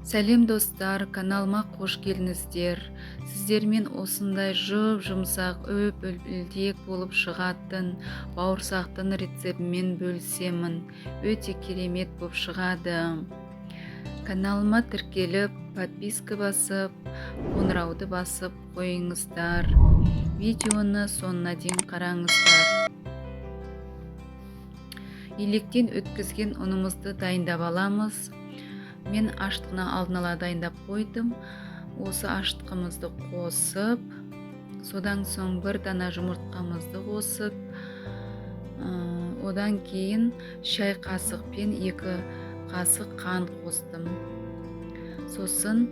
Сәлем, достар, каналыма қош келдіңіздер. Сіздермен осындай жұп-жұмсақ, үп-үлпілдек болып шығатын бауырсақтың рецептімен бөлісемін. Өте керемет болып шығады. Каналыма тіркеліп, подписка басып, қоңырауды басып қойыңыздар. Видеоны соңына дейін қараңыздар. Електен өткізген ұнымызды дайындап аламыз. Мен ашытқыны алдын ала дайындап қойдым. Осы ашытқымызды қосып, содан соң бір дана жұмыртқамызды қосып, одан кейін шай қасықпен 2 қасық қант қостым. Сосын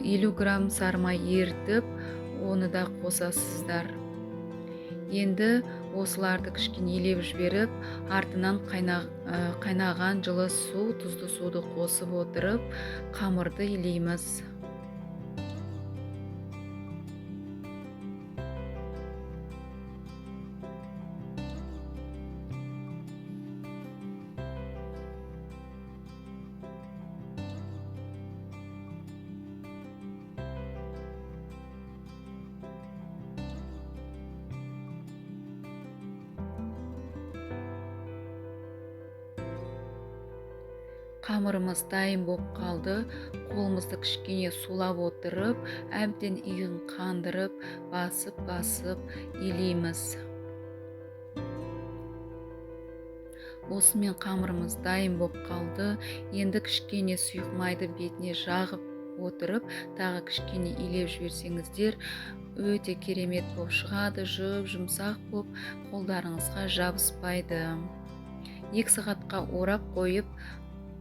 50 грамм сары май ерітіп, оны да қосасыздар. Енді осыларды кішкене елеп жіберіп, артынан қайнаған жылы су, тұзды суды қосып отырып, қамырды илейміз. Қамырымыз дайын болып қалды. Қолымызды кішкене сулап отырып, әбден иығын қандырып, басып-басып илейміз. Осымен қамырымыз дайын болып қалды. Енді кішкене сұйық майды бетіне жағып отырып, тағы кішкене илеп жіберсеңіздер, өте керемет болып шығады, жұп-жұмсақ болып қолдарыңызға жабыспайды. 2 сағатқа орап қойып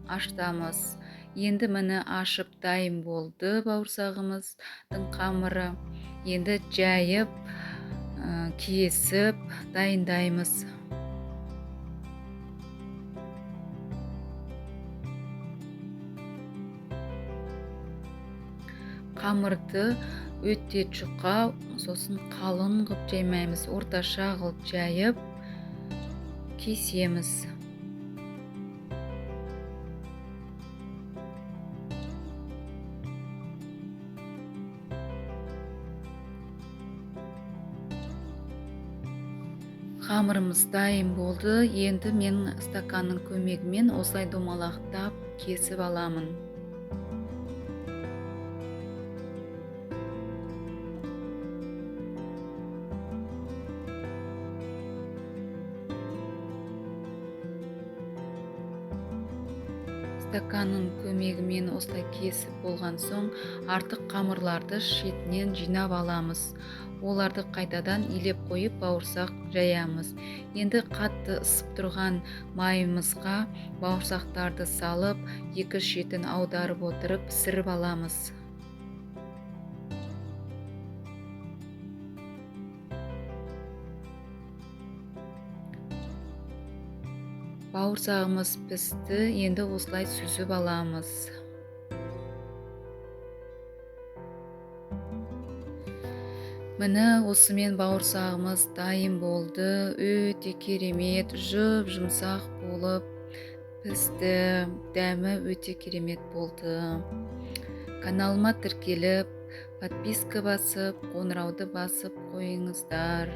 аштамыз. Енді міне ашып дайын болды бауырсағымыздың қамыры. Енді жайып, кесіп дайындаймыз. Қамырды өте жұқа, сосын қалын қылып жаймаймыз, орташа қылып жайып кесеміз. Қамырымыз дайын болды. Енді мен стаканның көмегімен осылай домалақтап кесіп аламын. Стаканның көмегімен осылай кесіп болған соң, артық қамырларды шетінен жинап аламыз. Оларды қайтадан илеп қойып, бауырсақ жаямыз. Енді қатты ысып тұрған майымызға бауырсақтарды салып, екі шетін аударып отырып пісіріп аламыз. Бауырсағымыз пісті, енді осылай сүзіп аламыз. Міне осымен бауырсағымыз дайын болды. Өте керемет, жұп-жұмсақ болып пісті. Дәмі өте керемет болды. Каналыма тіркеліп, подписка басып, қоңырауды басып қойыңыздар.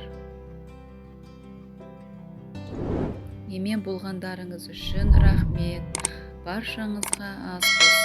Менімен болғандарыңыз үшін рахмет. Баршаңызға ас болсын.